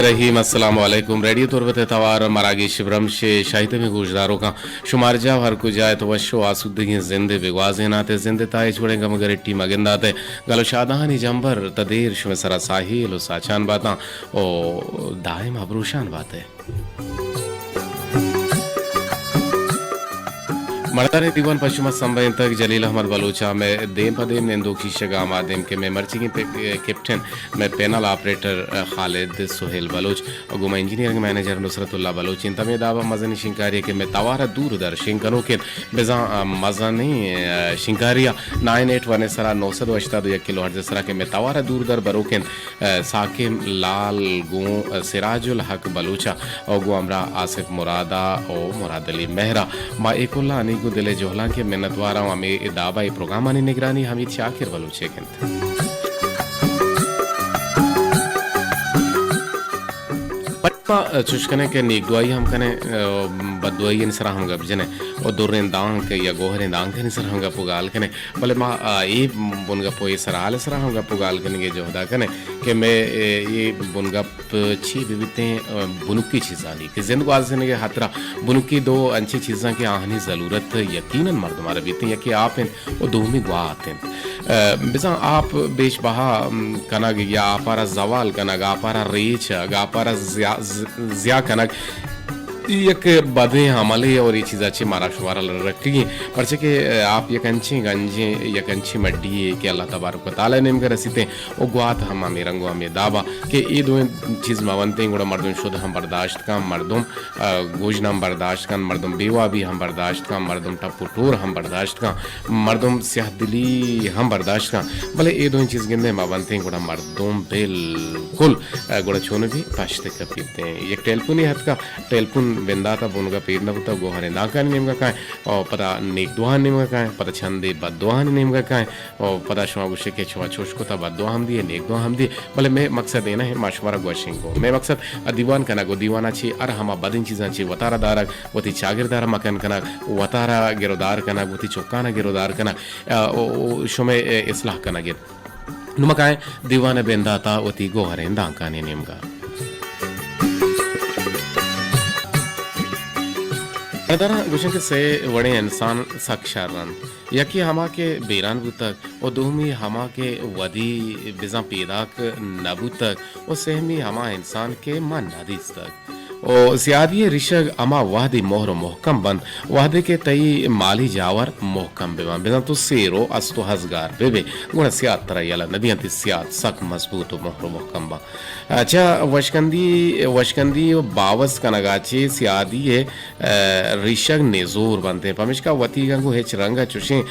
رحیم، السلام علیکم۔ ریڈیو تربت ءِ توار ءَ مراگش برمش ءِ شاہیتمیں گوشداروکاں، شمارجاہ ہر کجا ات وش و آسودگیں زندے بگوازینات ءُ زند ءِ تہا ہچ وڑیں گم گرٹی مگندات ءُ گل و شادہانی جمبر تا دیر شمئے سرا ساہیل و ساچان باتاں و دائم ابروشان بات ءُ مڑداریں دیوان پہ شما سمبھینتگ۔ جلیل احمد بلوچ ءَ مئے دیم پہ دیم نندوک شیشگ ءَ آمادیں کہ مئے مرچیگیں پے-، کیپٹن، مئے پینل آپریٹر خالد سہیل بلوچ ءُ گوں ما انجینئرنگ منیجر نصرت اللہ بلوچ انت۔ ہمے داب ءَ مزنیں شنکاری کہ مئے توار ءَ دور در شنگ کنوک انت، بزاں مزنیں شنکاری ءَ نائن ایٹ ون ءِ سرا نو سد و ہشتاد و یک کلو ہرٹز ءِ سرا کہ مئے توار ءَ دور در بروک انت، ثاقب لال گوں سراج الحق بلوچ ءَ و گوں ہمراہ آصف مراد ءَ و مراد علی مہر ءَ۔ ما اے کل ءَ انیگو دل ءِ جہلانک ءُ منتوار آں۔ ہمے داب ءَ اے پروگرامانی نگرانی حمید شاکر بلوچ ءَ کنت۔ پدا ما چوش کنیں کہ نیک دعائی ہم کنیں، بددعائی سرا ہم گپ جنیں و دریں دانک یا گوہریں دانکانی سرا ہم گپ و گال کنیں۔ بلے ما، آ، اے بنگپ و اے سرحال ءِ سرا ہم گپ و گال کنگ ءِ جہد ءَ کنیں کہ مئے، اے، اے بنگپ چی بہ بیتیں، آ، بنکی چیزانی کہ زند گوازینگ ءِ ہاترا بنکی دو انچیں چیزاں کہ آہانی ضلورت یقیناً مردم ءَ را بیتیں، یکے آپ انت و دومی گوات انت۔ آ، بزاں آپ بیش بہا، ام، کنگ یا آپ ءَ را زوال کنگ، آپ ءَ را ریچگ، آپ ءَ را زیا-، ز-، زیا کنگ، یک بدیں عملے اور اے چیزا چہ مارا شمارا رکگی، پرچہ کہ آپ یک انچیں گنجیں، یک انچیں مڈی ئے کہ اللہ تبارک و تعالی نیمگا رسیتیں و گوات ہم ہمے رنگ و ہمے دابا کہ اے دوئیں چیز مہ بنتیں، گڑا مردم شد ہم برداشت کن، مردم، آ، گژن ہم برداشت کن، مردم بے وابی ہم برداشت کن، مردم ٹپ و ٹور ہم برداشت کن، مردم سیاہ دلی ہم برداشت کن، بلے اے دوئیں چیز گندے مہ بنتیں، گڑا مردم بالکل، آ، گڑا چون بی پشت کپیتیں۔ یک ٹیلفونی ہتکا، ٹیلفون بنداتا بونگا پیر نہ بوتا، گوہریں دانکانی نیمگا کائیں، او پدا نیک دعاہانی نیمگا کائیں، پدا چندے بد دعاہانی نیمگا کائیں، او پدا شما گوشے کہ شما چوش کتا بد دعا ہم دیے، نیک دعا ہم دیے، بلے مئے مقصد اے نہ ایں ما شمارا گوشیں گو۔ مئے مقصد ا دیوان کنگ و دیوانا چی ہر ہما بدیں چیزاں چی وتارا دارگ، وتی چاگردا را مکن کنگ، وتارا گرودار کنگ، وتی چکانا گرودار کنگ، ا، او، او، شمئے، ا، اصلاح کنگ انت۔ نوں ما کائیں دیوان ءِ بنداتا وتی گوہریں دانکانی نیمگا۔ مڑداراں گوشنت کہ سے وڑیں انسان سک شر انت۔ یکے ہما کہ بیران بوتگ و دومی ہما کہ ودی بزاں پیداک نہ بوتگ و سہمی ہما انسان کہ من نہ دیستگ۔ و سیادی ءِ ریشگ ہما وہدی مہر و مہکم بنت، وہدے کہ تئی مالی جاور مہکم بہ بنت، بزاں تو سیر و است و ہزگار بہ بئے، گڑا سیاد ترا یلہ نہ دینت، سیاد سک مضبوط و مہر و مہکم بنت۔ چہ وشکندی، وشکندی و باوست کنگا چہ سیادی ءِ، ریشگ نزور بنت، پمیشکا وتیگاں گوں ہچ رنگ ءَ چوشیں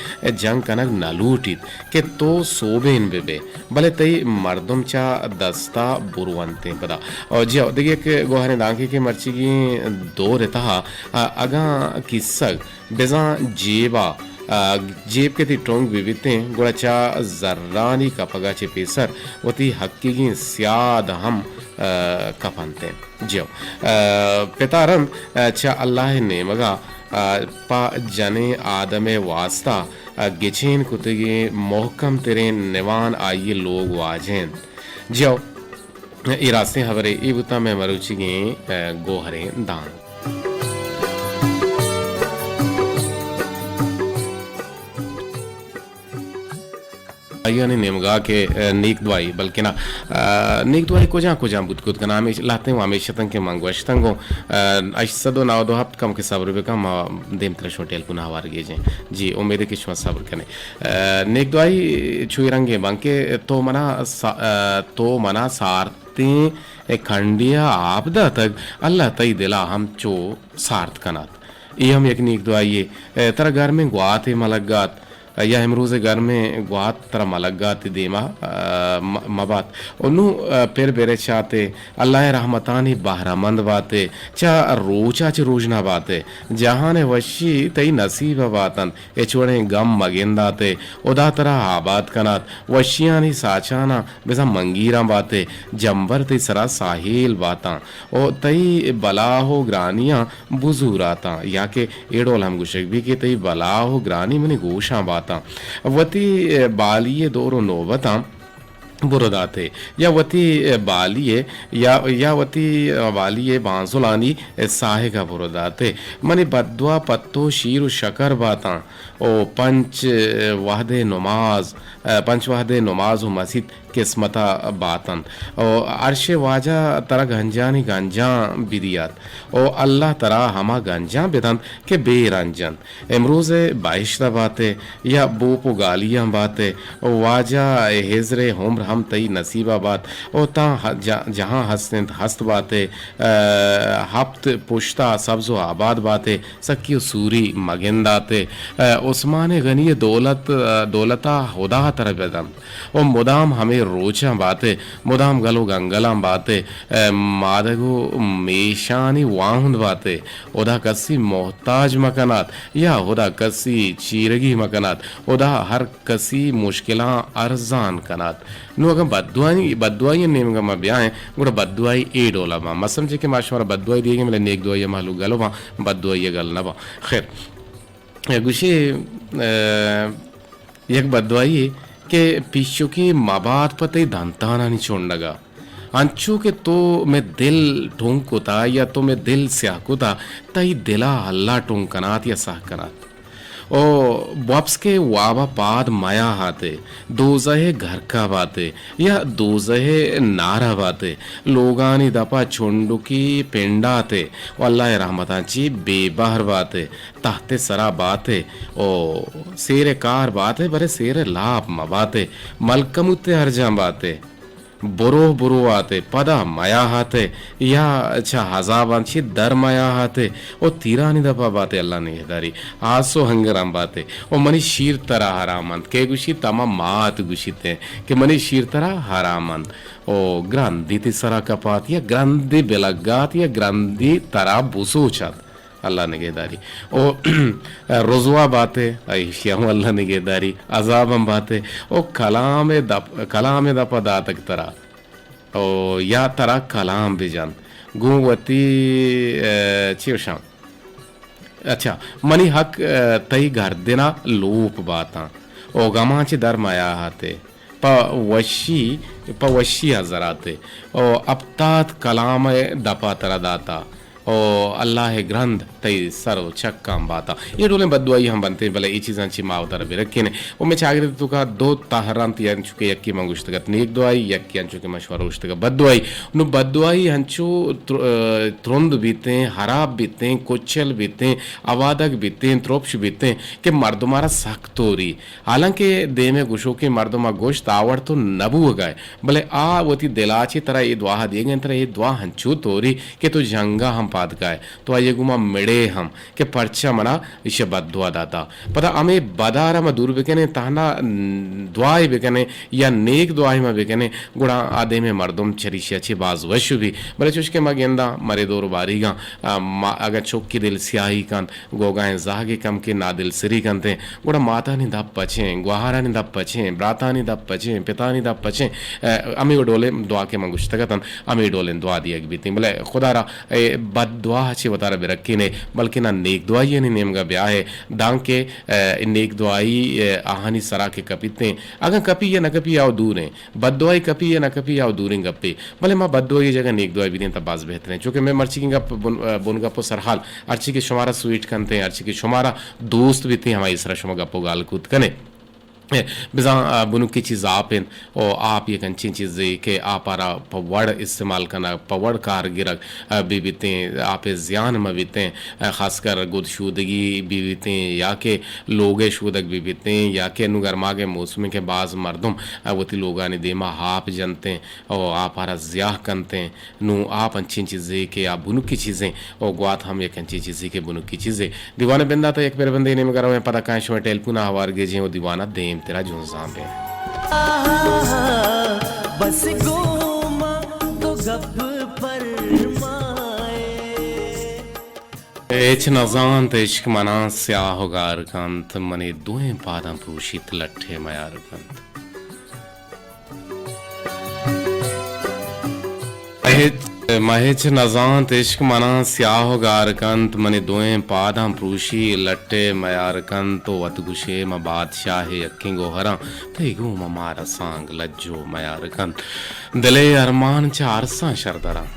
جنگ کنگ نہ لوٹیت۔ کہ تو سوبین بہ بئے، بلے تئی مردم چہ دستا برونتیں پدا۔ او جی ہو، دگہ یک گوہریں دانکے کہ مرچیگیں دور ءِ تہا، ا-، اگاں کیسگ بزاں جیبا، ا، جیب کہ تئی ٹونگ بہ بیتیں، گڑا چہ زرانی کپگا چہ پیسر وتی حقیگیں سیاد ہم، ا، کپنتیں۔ جیو، ا، پتا رند، ا، چہ اللہ ءِ نیمگا، ا، پہ جنیں آدم ءِ واستا، ا، گچین کتگیں مہکم تریں نوان آئی ءِ لوگ واجہ انت۔ جیو، اے راستیں ہبرے، اے بوتاں مئے مروچیگیں، ا، گوہریں دانک۔ آیانی نیمگا کہ، ا، نیک دعائی، بلکنا، ا، نیک دعائی کجا کجا بوت کت کنا، ہمیش لہتیں و ہمیش اتن کہ من گوشتن گوں، ا، ہشت سد و نود و ہفت، کم کہ صبر بکن، ما دیمتر شما ٹیلفون ہوار گیجیں۔ جی، امید کہ شما صبر کنے۔ ا، نیک دعائی چوئی رنگے بن کہ تو منا سا-، ا، تو منا سارتیں کنڈیا آپ داتگ، اللہ تئی دلا ہم چو سارت کنات۔ اے ہم یک نیک دعائیے۔ ا، ترا گرمیں گواتے ملگات، یا امروز گرمیں گوات ترا ملگات دیما، ا، م-، مبات۔ و نوں، ا، پر برے چاتے، اللہ ءِ رحمتانی بہرہ مند باتے، چہ روچا چہ روژنا باتے، جہان ءِ وشی تئی نصیب ءَ باتنت، ہچ وڑیں گم مگنداتے، ہدا ترا آباد کنات، وشیانی ساچاناں بزاں منگیراں باتے، جمبر تئی سرا ساہیل باتاں، و تئی بلاہ و گرانیاں بزوراتاں، یا کہ اے ڈول ہم گوشگ بی کہ تئی بلاہ و گرانی منی گوشاں باتاں۔ وتی، ا، بالی ءِ دور و نوبتاں برو داتے، یا وتی بالی ء، یا، یا وتی بالی ء بانزلانی ساہگ ء برو داتے۔ منی بددعا پتو شیر و شکر باتاں، او پنچ وہد ء نماز، پنچ وہد ء نماز و مسیت قسمت ء باتنت۔ او عرش واجہ ترا گنجانی گنجاں بدیات، او اللہ ترا ہما گنجاں بدنت کہ بے رنج انت۔ امروز ء بہشت ء بات ئے یا بوپ و گالیاں بات ئے، واجہ ء ہزر ء عمر ہم تئی نصیب ء بات، او تاں ہ-، جہ-، جہاں ہست انت ہست بات ئے، ء، ہپت پشت ء سبز و آباد بات ئے، سکی و سوری مگندات ئے، ء، عثمان غنی ء دولت، ء، دولت ء ہدا ترا بدنت۔ و مدام ہمے روچاں بات ئے، مدام گل و گنگلاں بات ئے، ء مادگ و میشانی واہند بات ئے۔ ہدا کسی محتاج مکنات یا ہدا کسی چیرگی مکنات۔ ہدا ہر کسی مشکلاں ارزان کنات۔ نوں اگاں بددعائی، بددعائی نیمگا ما بیائیں، گڑا بددعائی اے ڈولا باں۔ ما سمجھے کہ ما شمارا بددعائی دیگیں، بلے نیک دعائی مہلوک گل باں، بددعائی گل نہ باں۔ خیر، گوشے، ء، یک بددعائی کہ پیشوکی مبات پہ تئی دنتانانی چنڈگا۔ انچو کہ تو مئے دل ٹنگ کتا یا تو مئے دل سیاہ کتا، تئی دلا اللہ ٹنگ کنات یا ساہ کنات۔ او وپس کہ وابا پاد میا ہاتے، دوزہ گھرکا باتے یا دوزہ نارا باتے، لوگانی دپا چنڈکی پنڈاتے و اللہ رحمتاں چی بے بہر باتے۔ تحت سرا بات ئے او سیر کار بات ئے، بلے سیر لاپ مبات ئے۔ ملکموت ہرجاں بات ئے، برو برو آت ئے، پدا میاہات ئے، یا چہ عذاباں چی در میاہات ئے، او تیرانی دپا بات ئے، اللہ نگہداری۔ آس و ہنگراں بات ئے، او منی شیر ترا حرام انت۔ کہ گوشی تما مات گوشیت ئے کہ منی شیر ترا حرام انت۔ او گرندی تی سرا کپات یا گرندی بلگات یا گرندی ترا بسوچات۔ اللہ نگہداری۔ او رسوا باتے، ایشی ہم اللہ نگہداری، عذاب ہم باتے۔ او کلام دپ، کلام دپا داتگ ترا۔ او یا ترا کلام بجنت۔ گوں وتی، ء، چی گوشاں؟ اچھا، منی حق، ء، تئی گردنا لوپ باتاں۔ او غماں چہ در میاہاتے۔ پہ وشی، پہ وشی ء زراتے۔ او ہپتاد کلام ء دپا ترا داتا۔ او اللہ ء گرند تئی سر و چکاں باتا۔ اے ڈولیں بددعائی ہم بنتیں، بلے اے چیزاں چی ما وتارا بہ رکھینے۔ او مئے چاگرد توکا دو تہر انت، انچو کہ یکے من گوشتگ ات نیک دعائی، یکے انچو کہ من شمارا گوشتگ ات بددعائی۔ نو بددعائی ہنچو تر-، ترند بیتیں، ہراب بیتیں، کچل بیتیں، اوادگ بیتیں، ترپش بیتیں کہ مردمارا سک توری۔ حالانکہ دیم ء گشوکیں مردم ء گوشت آ وڑ تو نہ بوہگا ئے، بلے آ وتی دل ء چہ ترا اے دعا دیگ ء انت، ترا اے دعا ہنچو توری کہ تو جنگ ء ہم پاد کائے، تو آئی ء گوما مڑے ہم کہ پرچا منا ایشی ء بددعا داتا۔ پدا ہمے بد ء را ما دور بکنیں، تہنا دعائے بکنیں یا نیک دعائے ما بکنیں، گڑا آ دیم ء مردم چریشی ء چہ باز وش بی۔ بلے چوش کہ ما گنداں مرے دور باریگاں، آ، ما اگاں چکی دل سیاہی کنت، گوگائیں زہگے کمکے نادلسری کنتیں، گڑا ماتانی دپ پچیں، گوہارانی دپ پچیں، براتانی دپ پچیں، پتانی دپ پچیں۔ ء، ہمے ڈولیں دعا کہ من گوشتگ اتنت، ہمے ڈولیں دعا دیگ بیتیں۔ بلے خدا را اے بد دعا چہ وتارا بہ رکینے، بلکنا نیک دعائیانی نیمگا بیائے، دانکہ، ء، اے نیک دعائی، ء، آہانی سرا کہ کپیتیں، اگاں کپی یا نہ کپی آؤ دوریں، بددعائی کپی یا نہ کپی آؤ دوریں گپے، بلے ما بددعائی جگہ نیک دعائی بدیں تا باز بہتریں۔ چونکہ مئے مرچیگیں گپ بن-، بنگپ و سرحال، ہرچی کہ شمارا سویٹ کنتیں، ہرچی کہ شمارا دوست بیتیں، ہمائی سرا شما گپ و گال کوت کنے۔ بزاں، آ، بنکی چیز آپ انت، او آپ یک انچیں چیزے کہ آپارا پہ وڑ استعمال کنگ، پہ وڑ کار گرگ، آ، بہ بیتیں، آپ زیان مہ بیتیں، آ، خاص کر گد شودگی بہ بیتیں یا کہ لوگ شودگ بہ بیتیں یا کہ نوں گرماگ موسم کہ باز مردم، آ، وتی لوگانی دیما آپ جنتیں۔ او آپارا زیاہ کنتیں۔ نوں آپ انچیں چیزے کہ آ بنکی چیزیں، او گوات ہم یک انچیں چیزے کہ بنکی چیزے۔ دیوان بندات ء یک پر بندے نیمگا رویں، پدا کائیں شمئے ٹیلیفون ء ہوار گیجیں و دیوان ء دیم ترا جنزان بیں۔ بس گوما دو گپ پرمائے۔ ہچ نزانت عشق منا سیاہ و گار کنت، منی دوئیں پاداں پروشیت لٹے میار کنت۔ ہچ ما ہچ نزانت، عشق منا سیاہ و گار کنت، منی دوئیں پاداں پروشی، لٹے میار کنت و وت گوشے، ما بادشاہ یکیں گوہراں، تئی گوں ما مارا سانگ لج و میار کنت۔ دلے ارمان چہ ارساں شردراں،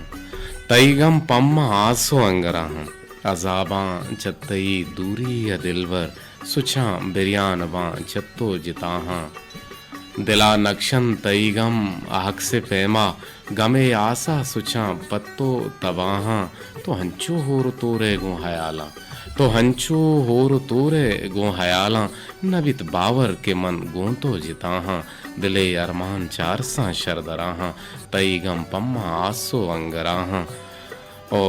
تئی گم پما آس و انگراں، عذاباں چہ تئی دوری ء دلبر، سچاں بریان باں چہ تو جتاہاں۔ دلا نقشن تئی گم احکس پیما، گمے آسا سچاں پہ تو تباہاں۔ تو ہنچو ہور و تورے گوں حیالاں، تو ہنچو ہور و تورے گوں حیالاں، نہ بیت باور کہ من گوں تو جتاہاں۔ دلے ارمان چہ ارساں شردراہاں، تئی گم پما آس و انگراہاں۔ او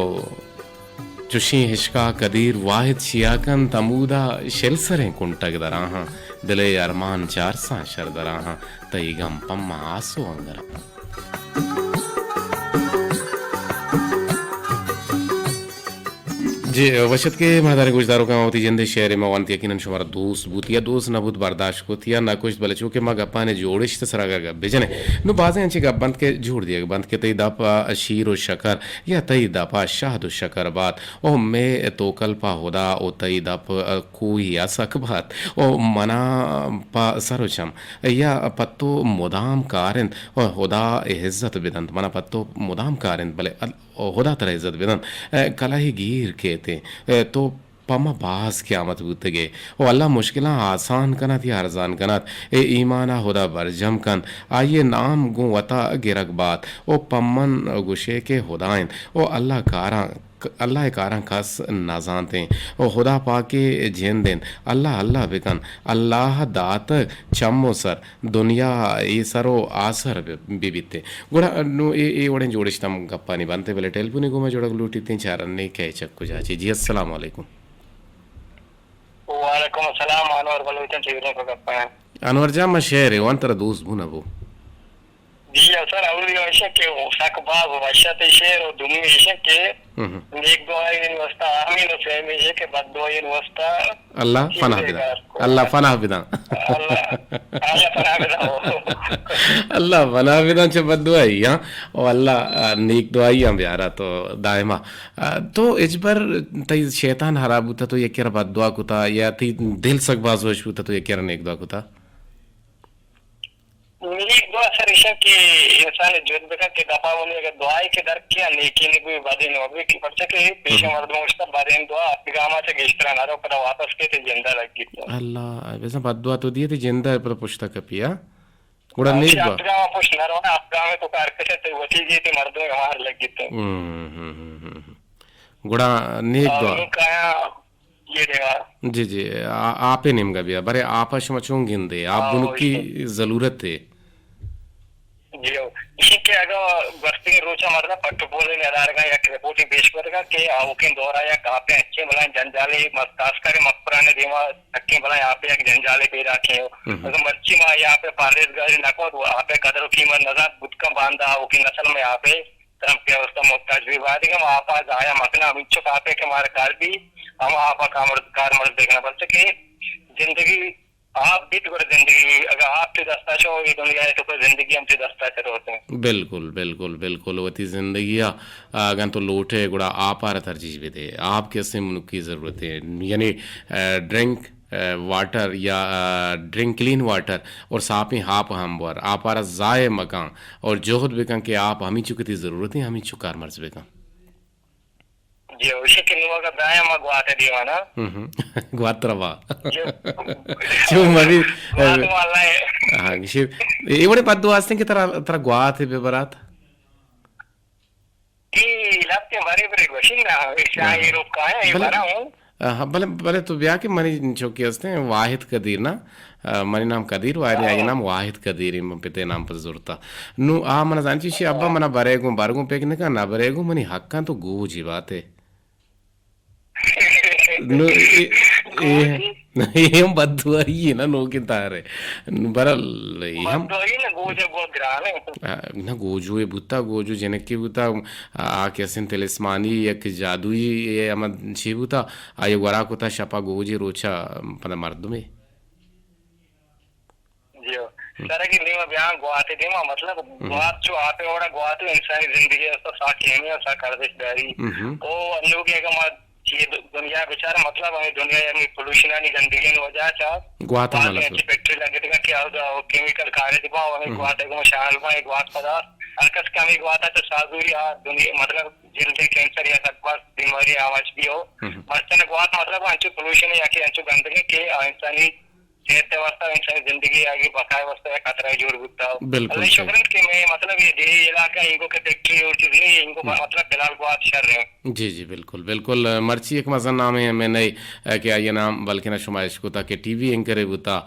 چشیں ہشکا قدیر واحد شیا کنت، ہمودا شل سریں کنٹگ دراہاں، دلے ارمان چہ ارساں شر دراہاں، تئی گم پما آس و انگراہاں۔ جی، وشت کہ مہداریں گوشداروکاں وتی جندے شعرے ما وانت، یقیناً شمارا دوست بوت یا دوست نہ بوت، برداشت کت یا نہ کشت، بلے چونکہ ما گپانے جوڑشت سرا اگر گپ بجنیں، نو بازیں انچیں گپ بنت کہ جوڑ دیگ بنت کہ تئی دپ ء شیر و شکر یا تئی دپ ء شہد و شکر بات۔ او مے توکل پہ ہدا او تئی دپ ء کوہی ء سک بات۔ او منا پہ سر و چم یا پہ تو مدام کار انت۔ او ہدا ء عزت بدنت، منا پہ تو مدام کار انت، بلے ال-، او ہدا ترا عزت بدنت۔ اے کلہی گیر کیت ایں۔ اے تو پہ ما باز قیامت بوتگ ئے۔ او اللہ مشکلاں آسان کنات یا ارزان کنات۔ اے ایمان ء ہدا برجم کنت، آئی ء نام گوں وتا گرگ بات۔ او پہ من گوشے کہ ہدا انت۔ او اللہ کاراں، اللہ ء کاراں کس نہ زانت ایں۔ او ہدا پاک ء جند انت۔ اللہ اللہ بکن۔ اللہ داتگ چم و سر، دنیا اے سر و آ سر بہ، بہ بیت ایں۔ گڑا نوں اے، اے وڑیں جوڑشت ہم گپانی بنت، بلے ٹیلیفونے گوما جوڑگ لوٹیت ایں، چارنے کئے چک کجا چے۔ جی السلام علیکم۔ وعلیکم السلام، انور بلوچ انت، چیزیں کو گپ ہیں۔ انور جان، ما شعر ء وان ترا دوست بو نہ بو۔ جی سر، اولی ایش کہ سک باز وشت شعر و دومی ایش کہ ہم۔ نیک دعائیں واسطہ آمین و سیمی ایش کہ بد دعائیں واسطہ اللہ پناہ بدن۔ اللہ پناہ بدن۔ اللہ، اللہ پناہ بدن۔ اللہ پناہ بدن چہ بد دعائی، ہاں۔ او اللہ، آ، نیک دعائی ہم بیارا تو دائما۔ آ، تو ہچبر تئی شیطان ہراب بوتا تو یکے را بد دعا کتا یا تئی دل سک باز وش بوتا تو یکے را نیک دعا کتا؟ نیک دعا سر ایشن کہ انسان جد بکن کہ دفعہ منی اگر دعائے کہ در کیا نیکی نگوی بدی نو بی کہ پرچہ کہ پیش مردم اشتا بدین دعا اپگاما چہ گیشتر نہ رو پدا واپس کے تے جندہ لگی تو۔ اللہ، بزن بد دعا تو دیے تے جندہ پر پشتا کپیا۔ گڑا نیک با۔ اپگام پشت نہ رونا، اپگام تو کار کسے تے وتی جی تے مردم ہمار لگی تو۔ ہم، ہم، ہم، ہم۔ گڑا نیک دعا۔ کایا یہ دیوا۔ جی، جی، آ-، آپ نیمگا بیا۔ برے آپ شما چون گندے؟ آپ ہاں، بنکی ضرورت ہے۔ جی ہو۔ اسی کہ اگر گوستگیں روچا مردم پٹ پولے ندارگا یک رپورٹی پیش کرگا کہ آوکیں دورا یک آپے اچھے بلائیں جنجالے مس-، خاص کر مکران دیما سکیں بلائیں آپے یک جنجالے پیدا کیں۔ ہم۔ اگر مرچی ما یہ آپے پارلیز گاری نہ کو تو آپے قدر و قیمت نہ زانت، بوت کا باندا آوکیں نسل میں آپے ترمپ کے اوستا محتاج بھی بات کہ ما آپا ضائع مکنا، ہمچو آپے کہ مارا کار بھی ہم آپا کامرز، کارمرز دیکھنا پڑتا کہ زندگی آپ بیت گڑا زندگی بیت۔ اگاں آپ تئی دستا شو، اے دنیا ء تو پہ زندگی ہم تئی دستا چہ روت انت۔ بالکل، بالکل، بالکل۔ وتی زندگی ء اگاں تو لوٹ ئے، گڑا آپ ء را ترجیح بدے۔ آپ کہ استیں منکی ضرورت ہے۔ یعنی، آ، ڈرنک، آ، واٹر یا، آ، ڈرنک کلین واٹر اور صافیں آپ ہم بور۔ آپ ء را ضائع مکن اور جہد بکن کہ آپ ہمینچو کہ تئی ضرورت ہے، ہمینچو کارمرز بکن۔ جی، اوشی کہ نو اگا بیایا ما گوات دیوانا۔ ہم ہم۔ گوات روا۔ جی۔ چو مبی۔ گوات والا ہے۔ ہاں، گشی، اے وڑے بد دعا ہستیں کہ ترا، ترا گوات بہ برات؟ اے لفتے بری بری گوشی نا، شاہ ہاں۔ اے روکا ہے، اے بلے، برا ہوں۔ ہاں، بلے، بلے تو بیا کہ منی چوکی ہستیں واحد قدیر نا۔ آ، منی نام قدیر واحد، آئی نام واحد قدیر، من پتے نام پر زرتا۔ نو آ من زانچی شی ابا منا برے گوں، بر گوں پک نکا، نہ برے گوں منی حقاں تو گوجی باتے۔ نو اے، اے، اے ہم بد دعائی ہے نا نوکیں تارے۔ نو برل اے ہم بد دعائی نا گوجو بہت گران ہے۔ آ، نہ گوجو اے بوتا، گوجو جنکی بوتا، آ، آ کسیں تلسمانی یک جادوئی اے ہم چی بوتا، آئی گورا کتا شپا گوجی روچا پدا مردمے۔ جی ہو۔ سرگی نیمہ بیان گواتے دیما، مطلب، گوات چو آپے وڑا گوات انسانی زندگی است، سا کیمی است، سا ارزش داری۔ او انوگی اگہ ما چی د-، دنیا بچار، مطلب، ہمیں دنیا ہمیں پولوشنانی گندگی وجہ چا گوات ہم باز غلط انچی فیکٹری لگتگا کہ اودا کیمیکل کارج با، ہمیں گوات اگہ شامل با، گوات پدا ہر کس کہ ہمیں گواتا چا سازوری آ دنیا، مطلب، جلد کینسر یا سک باز بیماری آواز بھی ہو۔ مرچن گوات، مطلب، انچو پولوشن یا کہ انچو گندگی کہ آ انسانی صحت ءِ واستہ، انسانی زندگی آگے بقا ءِ واستہ یک خطرہ جوڑ بوتا۔ بالکل اللہ صحیح۔ شکر انت کہ میں، مطلب، یہ دیہی علاقہ انگو کے فیکٹری اور چیز نہیں، انگو مطلب، فی الحال گوات شر ہیں۔ جی، جی، بالکل، بالکل۔ مرچی یک مزن نامے ہمیں نئے، کہ آئی نام بلکن شما اشکتا کہ ٹی وی اینکرے بوتا،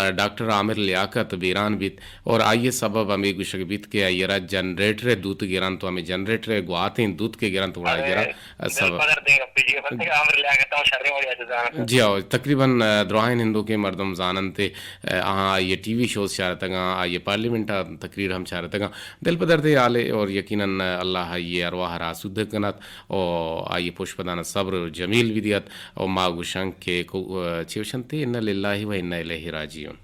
ڈاکٹر عامر لیاقت بیران بیت، اور آئی سبب ہمیں گوشگ بیت کہ آئی را جنریٹر دوت گران، تو ہمیں جنریٹر گواتیں دوت کے گران تو گڑا آئی را سبب۔ جی ہاں، تقریباً، آ، دراہیں ہندوکیں مردم زاننت، آ، آہاں آئی ٹی وی شوز چارتگاں، آئی پارلیمنٹ ءَ تقریر ہم چارتگاں۔ دل پہ دردے حالے اور یقیناً اللہ آئی ارواح را آسودہ کنات اور آئی پشپدان صبر و جمیل بھی دیات اور ما گوشاں کہ کو-، آ، چے گوشنتے، انا للہ و انا الیہ راجعون۔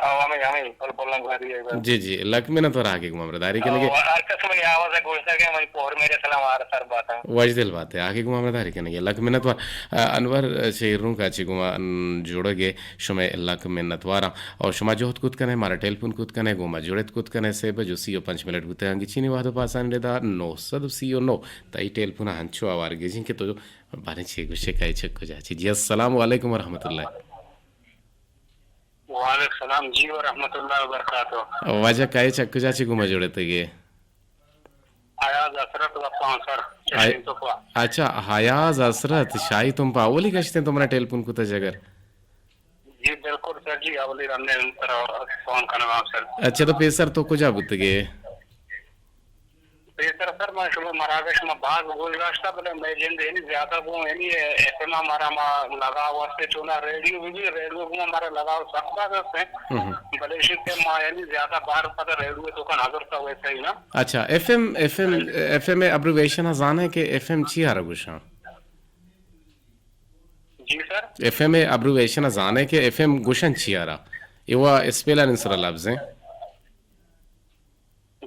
او، ہمیں، ہمیں، پل پلنگ گواری ہے بس۔ جی، جی، لک منت وار آگے گما ہمراہ داری کنگے۔ او، ہر کس منی آواز گوشتا کہ منی پور میرے سلام آر سر باتا۔ وجدل بات ہے، آگے گما ہمراہ داری کنگے۔ لک منت وار، آ، انور شیروں کا چی گما، ان، جوڑگے، شمے لک منت وارا۔ اور شما جہد کت کنے، مارا ٹیلیفون کت کنے، گما جوڑت کت کنے، سے بج و سی و پنچ منٹ بوتے ہنگی چینی وہد و پاسانی ردا نو سد و سی و نو۔ تئی ٹیلیفون ہنچو آوار گیجیں کہ تو بارے چی گوشے کئی چک کجا چی۔ جی، السلام علیکم ورحمۃ اللہ۔ وعلیکم السلام جی ورحمۃ اللہ وبرکاتہ۔ واجہ کائے چک کجا چی گما جوڑتگے؟ ایاز حسرت و پانسر آئی-، شاہی تمپا۔ اچھا، ایاز حسرت شاہی تمپا اولی گشتے تمہارا ٹیلیفون کتا جگر؟ جی بالکل سر جی، اولی رندے ہم سر فون کنگا سر۔ اچھا، تو پیسر تو کجا بوتگے؟ پیسر سر، ما شما مراگش ما باز گوش داشتا، بلے مئے جند یعنی زیادہ گوں یعنی ایف ایم ہمارا ما لگاؤ واسطے چونا ریڈیو بھی، بھی ریڈیو گوں ہمارا لگاؤ سخت باز است ہیں۔ بلے شکر ما یعنی زیادہ بار پتہ ریڈیو تو کا نظر تھا ویسا ہی نا۔ اچھا، ایف ایم، ایف ایم، ایف ایم ابریویشن زانے کہ ایف ایم چی آرا گوشاں؟ جی سر۔ ایف ایم ابریویشن زانے کہ ایف ایم گوشن چی آرا؟ ایوا اسپیلر انسر لفظ ہیں۔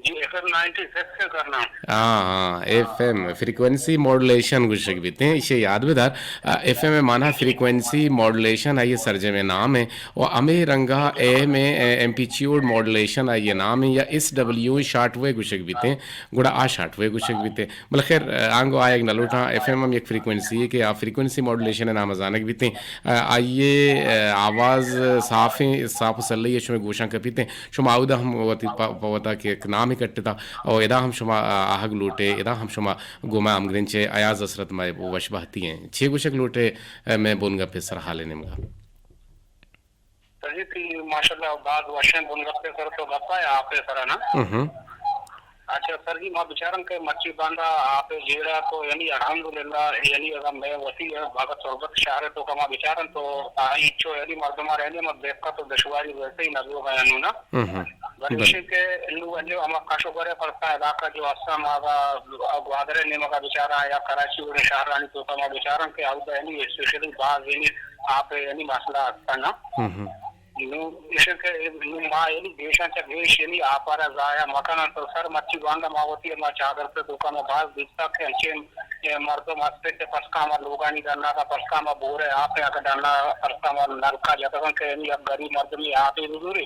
جی، ایف ایم نائنٹی سکس کرنا۔ ہاں، ہاں، ایف ایم، فریکوئنسی ماڈولیشن گوشگ بیتے ہیں، اسے یاد بدار۔ آ، ایف ایم مانا فریکوئنسی ماڈولیشن آئی سرجم نام ہے۔ و ہمے رنگا اے ایم اے، ایمپلیچیوڈ ماڈولیشن آئی نام ہے، یا ایس ڈبلیو شارٹ وے گوشگ بیتے ہیں، گڑا آ شارٹ وے گوشگ بیتے ہیں۔ بلے خیر، آنگو آ یک نہ لوٹاں، ایف ایم ہم یک فریکوئنسی ہے کہ آ فریکوئنسی ماڈولیشن نام زانگ بیتے ہیں۔ آئی ءِ آواز صافیں، صاف و سلہی ءَ شمئے گوشاں کپیت انت۔ شما اودا ہم وتی پہ، پہ وتا کہ یک نامے کٹتا، او ادا ہم شما آہگ لوٹے، ادا ہم شما گوں ما ہمگرنچ ئے۔ ایاز حسرت مئے وش بہتی ہیں۔ چے گوشگ لوٹے مئے بنگپ ءِ سر حال ءِ نیمگا؟ سر جی، تئی ماشاءاللہ باز وشیں بنگپ ءِ سر تو گپا ہے آپ ءِ سرا نا۔ اچھا سر جی، ما بچارن کہ مرچی باندا آپ ءِ جیڑہ تو یعنی الحمدللہ، یعنی اگاں مئے وتی بھگت تربت شہر ءِ توکا ما بچارن تو آ ہچو یعنی مردماں یعنی ما دقت و دشواری ویسے ہی نہ لوگا انو نا۔ بلے ایشی کہ انو انو ہما کش و گور ءِ پرسا علاقہ جو اسا ما گوادر ءِ نیمگا بچارا یا کراچی وڑیں شہرانی توکا ما بچارن کہ اودا یعنی اسپیشلی باز یعنی آپ ءِ یعنی مسئلہ ہستن نا۔ نوں ایشی کہ نوں ما یعنی گیشاں چہ گیش یعنی آپ ءَ را ضائع مہ کناں، تو سر مرچی باندا ما وتی ہما چادر پہ توکا ما باز دیستا کہ انچیں مردم ہستے کہ پرسکا ہما لوگانی ڈنا کا پرسکا ہما بورے آپ ءِ اگہ ڈنا پرسکا ہما نلکا جتگن کہ یعنی یک غریب مردمی آپے بزوری،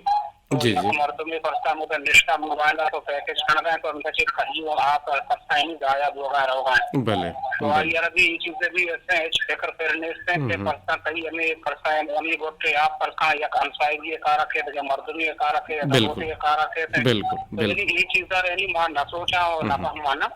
تو یک مردمی پرسکا ہمودا نشتا موبائل ءَ تو پیکج کنگا تو ہمدا چہ کدی آپ پرسکا یعنی ضائع بوگا روگا۔ بلے، تو بلے۔ آئی ءَ را بھی اے چیز بھی ایسے ہچ فکر پر نیست ہیں کہ پرسا کئی ہمیں پرسا ہمیں گوٹے آپ پرسا یک ہمسائیگی کارا کے یا مردمی کارا کے یا بالکل۔ دوستی کارا کے۔ بالکل، تو بالکل۔ یعنی اے چیزا یعنی ما نہ سوچا اور نہ فہمانا۔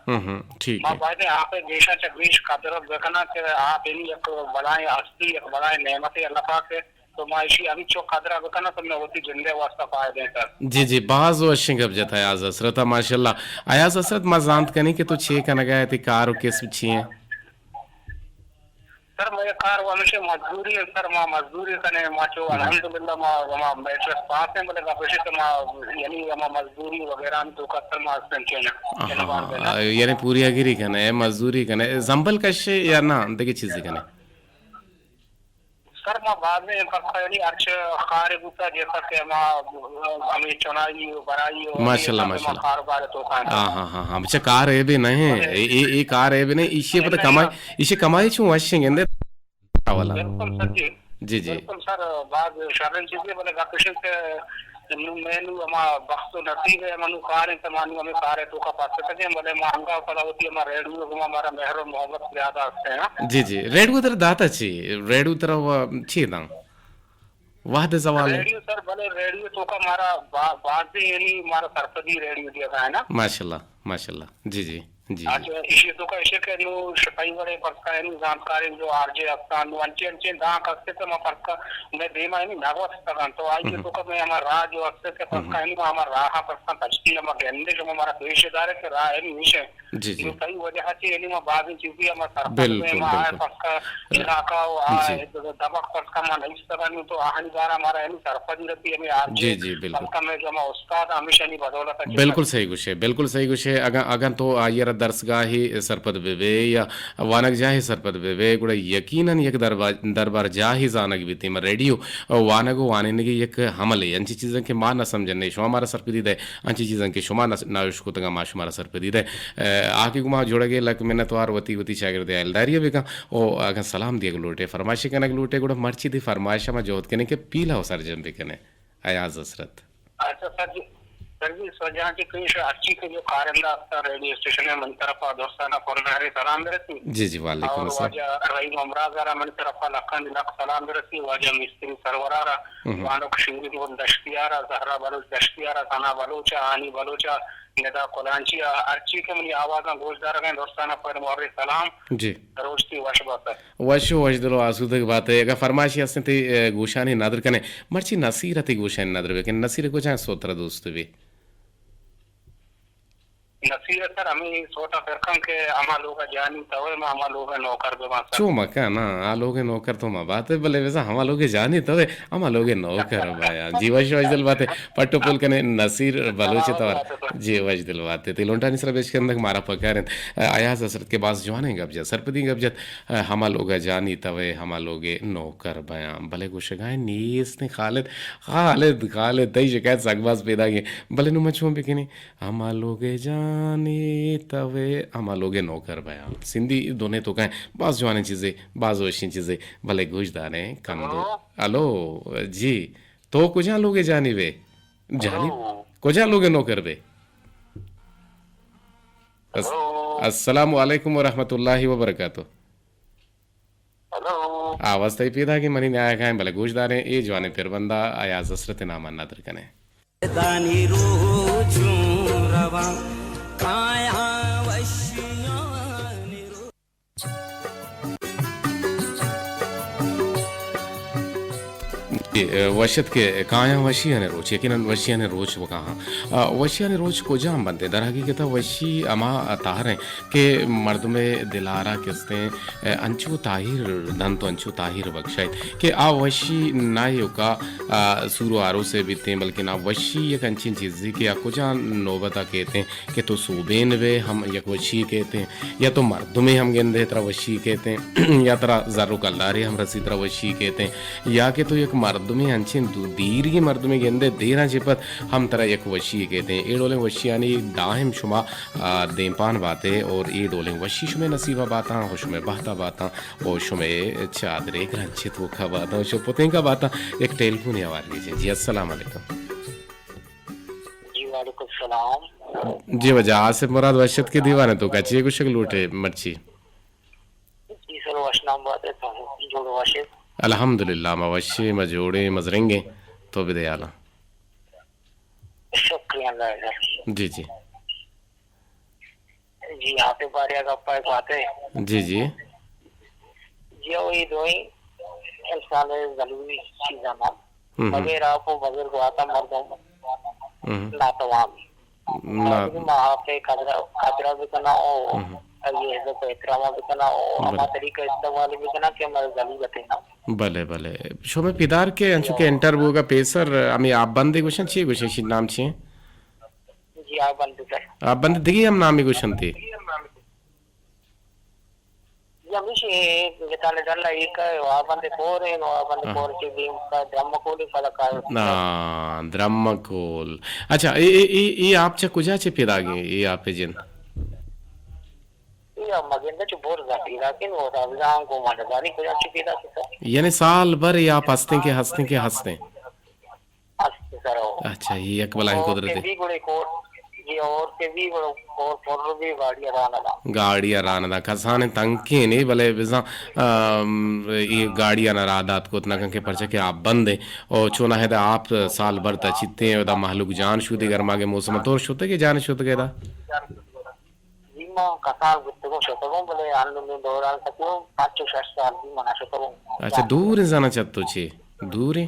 ٹھیک ما ہے۔ باید آپ گیشا چہ گیش قدر بکنا کہ آپ یعنی یک بلائیں ہستی، یک بلائیں نعمت اللہ پاک ہے۔ تو ما ایشی ہمیں چو قدر بکنا تو میں وتی جندے واسطہ فائدہ ہے سر۔ جی، جی، باز وشیں گپ جتا ایاز حسرت، ماشاءاللہ۔ ایاز حسرت، ما زانت کنی کہ تو چے کنگا ہے، تی کار و کسب چی ہیں؟ سر، مئے کار و ہمیشہ مزدوری ہے سر، ما مزدوری کنے، ما چو الحمدللہ ما، ما میٹرک پاس ہیں، بلے ما پیشے تو ما، یعنی ما مزدوری وغیرہ ہم تو کتر ما سنچے نا۔ آہا، یعنی پوریا گری کنے، مزدوری کنے، زمبل کشے یا نا، دگہ چیزی کنے؟ سر، ما بازیں پرکا، یعنی ہرچ کارے بوتا، جیسا کہ ما ہمیں چنائی و برائی و ماشاءاللہ، ہمیں ماشاءاللہ۔ کاروبار تو کھانا۔ ہاں، ہاں، ہاں، ہاں، بچہ کار اے بھی نہیں ہے۔ اے، اے، اے کار اے بھی نہیں، ایشی پتہ نہیں، کمائی، ہاں۔ ایشی کمائی چون وشیں گندے۔ اولا۔ بالکل سر جی۔ جی، جی۔ بالکل سر، بعض شرن چیزیں بلے گپشن کہ نو مینو ہما بخت و نصیب ہے، منو کار انت، مانو ہمیں کار ہے تو کا پاس سکتے ہیں، بلے ما ہنگا پدا ہوتی ہما ریڈیو گما ہمارا مہر و محبت زیادہ ہستے ہیں۔ جی، جی۔ ریڈیو تر داتا چی؟ ریڈیو تر و چی داں؟ وہد زوال ہے۔ ریڈیو سر، بلے ریڈیو تو کا مارا با-، بازیں یعنی مارا سرپدی ریڈیو دیا تھا ہے نا۔ ماشاءاللہ، ماشاءاللہ۔ جی، جی، جی، جی۔ اچھا، ایشی تو کا ایشی کہ نو شپائی وڑے پرسکا یعنی زانتکاریں جو آر جے ہستان، نو انچے انچے دانک ہستے کہ ما پرسکا میں دیما یعنی نگوستگان۔ تو آئی ہم۔ تو کا میں ہما راج جو ہستے کہ ہم۔ پرسکا یعنی ما ہما راہ پرسکا تشکیل ہما گندے کہ ما مارا پیش دارے کہ راہ یعنی میشے۔ جی، جی۔ نو تئی وجہ چی یعنی ما بازیں چیزی ہما سرپد بالکل، میں ما آئے بالکل۔ پرسکا علاقہ و آ جی۔ دبک پرسکا ما نویستگا نو تو آہانی بارا مارا یعنی سرپدی رسی ہمیں آر جے جی، جی، بالکل۔ پرسکا میں جو ہما استاد ہمیشہ نی بدولت ہے۔ بالکل صحیح گوشے، بالکل صحیح گوشے۔ اگاں، اگاں تو آئی را درسگاہے سرپد بہ بے یا وانگ جاہے سرپد بہ بے، گڑا یقیناً یک دربا-، دربار جاہے زانگ بیتی۔ ما ریڈیو وانگ و وانینگی یک عملے، انچی چیزاں کہ ما نہ سمجھنے، شما مارا سرپدی دے۔ انچیں چیزاں کہ شما نس-، نوش کتگاں، ما شمارا سرپدی دئے۔ ء، آ کہ گما جوڑگے لک منتوار، وتی وتی چاگردے ہیالداری ء بکن۔ او اگاں سلام دیگ لوٹے، فرمائشے کنگ لوٹے، گڑا مرچی دی فرمائش ء ما جہد کنیں کہ پیلہ ء سرجم بکنیں۔ ایاز حسرت۔ اچھا سر جی، سر جی، سجاں کہ پیش ہرچی کہ جو کارندہ ہستاں ریڈیو اسٹیشن ء منی طرف ء درستاں پر مہرے سلام برسی۔ جی جی، وعلیکم اور السلام۔ واجہ رحیم امراض ء را منی طرف ء لکاں لک سلام برسی، واجہ مستری سرور ء را، ہم۔ بانک شیرین گل دشتیار ء، زہرا بلوچ دشتیار ء، ثنا بلوچ ء، ہانی بلوچ ء، ندا کلانچی ء، ہرچی کہ منی آوازاں گوش دارگ ء انت، درستاں پر مہرے سلام۔ جی۔ روچ تئی وش بات۔ وش و وشدل و آسودگ بات ئے۔ اگاں فرمائشے ہستیں تئی، اے، گوشانی ندر کنیں۔ مرچی نصیر ء تئی گوشانی ندر بکن۔ نصیر کجا سوت ترا دوست بی؟ نصیر سر ہمیں سوتا پر کن کہ ہما لوگ ء جانی توئے ما ہما لوگ ء نوکر بباں سر۔ چو مکن، ہاں، آ لوگ ء نوکر تو ما بات، بلے بزاں ہما لوگ ء جانی توئے ہما لوگ ء نوکر بایا۔ جی وش وشدل بات ئے۔ پٹ و پول کنیں نصیر بلوچ ء توار۔ جی وشدل بات ئے۔ تئی لنٹانی سرا بشکندگ مارا پکار انت۔ ایاز حسرت کہ باز جوانیں گپ جت، سرپدی گپ جت۔ ہما لوگ ء جانی توئے ہما لوگ ء نوکر بیاں۔ بلے گوشگائیں نیست انت خالد، خالد، خالد، تئی شکایت سک باز پیداگیں۔ بلے نوں من چون بکنیں؟ ہما لوگ ء جانی توئے ہما لوگ ء نوکر بیاں۔ سندھی دنے تو کہیں باز جوانیں چیزے، باز وشیں چیزے، بلے گوش داریں کندو۔ ہلو۔ ہلو، جی، تو کجا لوگ ء جانی بے؟ جانی؟ ہلو۔ کجا لوگ ء نوکر بے؟ اس-، ہلو۔ السلام علیکم ورحمۃ اللہ وبرکاتہ۔ ہلو۔ آواز تئی پیداگیں منی نیاگائیں، بلے گوش داریں، اے جوانیں پربندہ ایاز حسرت نام ء ندر کنیں۔ دانی روچوں رواں کایاں وشیانی روچ۔ جی، اے، وشت کہ کایاں وشیانی روچ، یقیناً وشیانی روچ بکاہاں۔ آ، وشیانی روچ کجام بنت؟ در حقیقت وشی ہما تہر انت کہ مردم ء دلارا کستیں، اے، انچو تاہیر دنت و انچو تاہیر بخشائیت کہ آ وشی نہ ایوکا، آ، سور و آروسے بیتیں، بلکن آ وشی یک انچیں چیزے کہ آ کجام نوبتا کیتیں۔ کہ تو سوبین بے ہم یک وشی کیتیں، یا تو مردمے ہم گندے ترا وشی کیتیں، یا ترا زر و کلدارے ہم رسی ترا وشی کیتیں، یا کہ تو یک مردمے انچیں دو-، دیرگیں مردمے گندے دیراں چہ پد ہم ترا یک وشی کیتیں۔ اے ڈولیں وشیانی دائم شما، آ، دیمپان باتے اور اے ڈولیں وشی شمے نصیبا باتاں و شمے بہتا باتاں و شمے چادرے گرنچے توکا باتاں و شپتینکا باتاں۔ یک ٹیلیفونے ہوار گیجیں۔ جی، السلام علیکم۔ جی، وعلیکم السلام۔ جی واجہ آصف مراد وشت کے دیوان تو کا چی گوشگ لوٹے مرچی؟ جی سر، وش نام بات ہے، تو جوڑ وشے؟ الحمدللہ، ما وشے، ما جوڑے، ما زرنگے، تو بدے حالا۔ شکریہ اللہ سر۔ جی جی۔ جی، آپ بارے گپا بات ہے۔ جی جی۔ جی، وہی دوئی انسان ضروری چیزاں نا۔ ہم ہم۔ بغیر آپ و بغیر گواتا مردم ہم۔ ناتوان۔ نا۔ ما آپ قدر، قدر بکنا او ہم۔ یہ عزت و احترام بکنا او ہما بلے۔ طریقہ استعمال بکنا کہ ہمارا ضرورت ہے نا۔ بلے، بلے۔ شما پیدار کے انچو کہ انٹر بوگا پیسر ہمیں آپ بندے گوشن چی گوشن شی نام چی؟ جی، آپ بندے سر۔ آپ بندے دگی ہم نامی گوشن تی؟ یا ہمیشی گتان ڈل ایک ہے، وابند کور ہے، وابند ہاں۔ کور کے دیم کا درم کول پدا کا۔ ہاں، درم کول۔ اچھا، اے، اے، اے، اے آپ چہ کجا چہ پیدا گئے، اے آپ جن؟ یا مگنده چو بور زاتی، لیکن وہ رمضان کو مانا زانی کجا چہ پیدا کتا۔ یعنی سال بھر اے آپ ہستیں کہ ہستیں کہ ہستیں؟ است سر ہو۔ اچھا، یہ یک بلاہیں اور قدرتے۔ کے بھی گڑے کور، جی، اور کے بھی گڑے کور پر بھی گاڑی رانا دا۔ گاڑی رانا دا۔ کسان تنکے نے، بلے بزاں، ام، یہ گاڑی آنا راہ دات کت نہ کن کہ پرچہ کہ آپ بند ہیں۔ اور چونا ہے دا آپ سال بھر تا چیتے ہیں، دا مہلوک جان شو دے گرما کے موسم طور شتے کہ جان شتے کہ دا؟ جی، ما کسان گفتگو شتگوں، بلے انو میں دوران تکو پانچ و شش سال بھی منا شتگوں۔ اچھا، دور زانا چتو چے؟ دور ہیں؟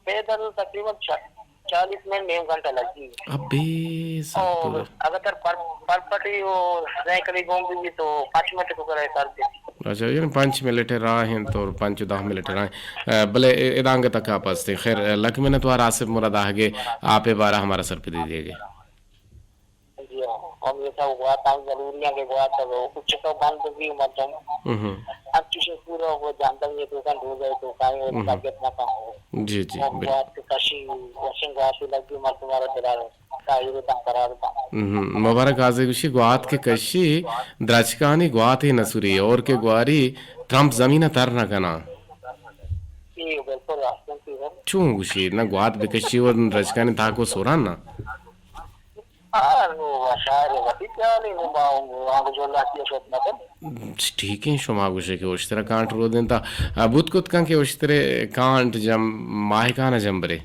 پیدل تقریباً چا-، چالیس منٹ، نیم گھنٹہ لگی۔ ابے ساتو۔ اور اگر تر پر، پر پٹی وہ سائیکل گھوم بھی تو پانچ منٹ کو کرے سر دے۔ اچھا، یعنی پانچ منٹ راہ ہیں تو پانچ دہ منٹ راہ ہیں۔ اے، بلے اے، ادانگ تک آپ ہستے۔ خیر، اے، لک منت وار آصف مراد آہگے، آپ بارہ ہمارا سر پہ دے دیے گے۔ جی ہاں، ہمیشہ گوات ہم ضروری ہے کہ گوات تو کچھ تو بند بھی مردم۔ ہم۔ اب چیزیں پورا وہ جانتا ہی ہے تو کن روزہ تو کائیں اور ہم۔ طبیعت نہ کم ہو۔ جی، جی، اور بالکل۔ گوات کے کشی، وشنگ گوات بھی لگ بھی مردم ہمارا دلال ہے۔ شاعر تاں قرار تاں۔ ہم، مبارک آزے گوشی گوات کے کشی درچکانی گواتے نسوری اور کے گواری ترمپ زمین تر نہ کنا۔ جی، بالکل راست ہے، جی۔ چون گوشی نہ گوات بکشی و درچکانی تاکو سوران نہ؟ آ، نو، شاعر وتی خیال ہے، نو، ما، آنگو جو لاتی شد نہ کن۔ ٹھیک ہے، شما گوشے کہ اشترا کانٹ رو دینتا۔ آ، بوت کت کن کہ اشترے کانٹ جم، ماہکانہ جمبرے۔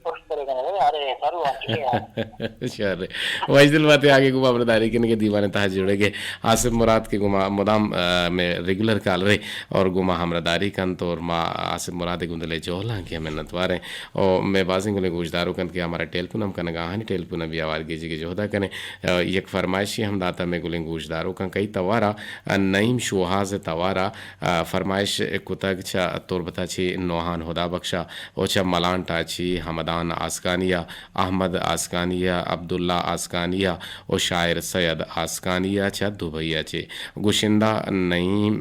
اشترے کنے، ارے، سرو آنچے۔ شر۔ واجدل باتے آگے گوں ہمراہداری کنگے دیوان تہا جڑگے۔ آصف مراد کے گوں ما مدام، آ، میں ریگولر کالرے۔ اور گوں ما ہمراہداری کنت اور ما آصف مراد گوں دلے جہلاں کہ منتوار ہیں۔ اور میں بازیں گلیں گوشدارو کنت کہ ہمارا ٹیلیفون ہم کنگا، آہانی ٹیلیفون ہم بھی آوار گیجی کے جہدا کنے۔ آ، یک فرمائشی ہم داتا میں گلیں گوشدارو کن کئی توارا، آ، نعیم شوہاز توارا، آ، فرمائش کتگ چہ تربتا چی نوحان ہدا بخشا و چہ ملانٹا چی حمدان آسکانیا، احمد آسکانیا، عبداللہ آسکانیا و شاعر سید آسکانیا چہ دبئی ء چہ۔ گشندہ نعیم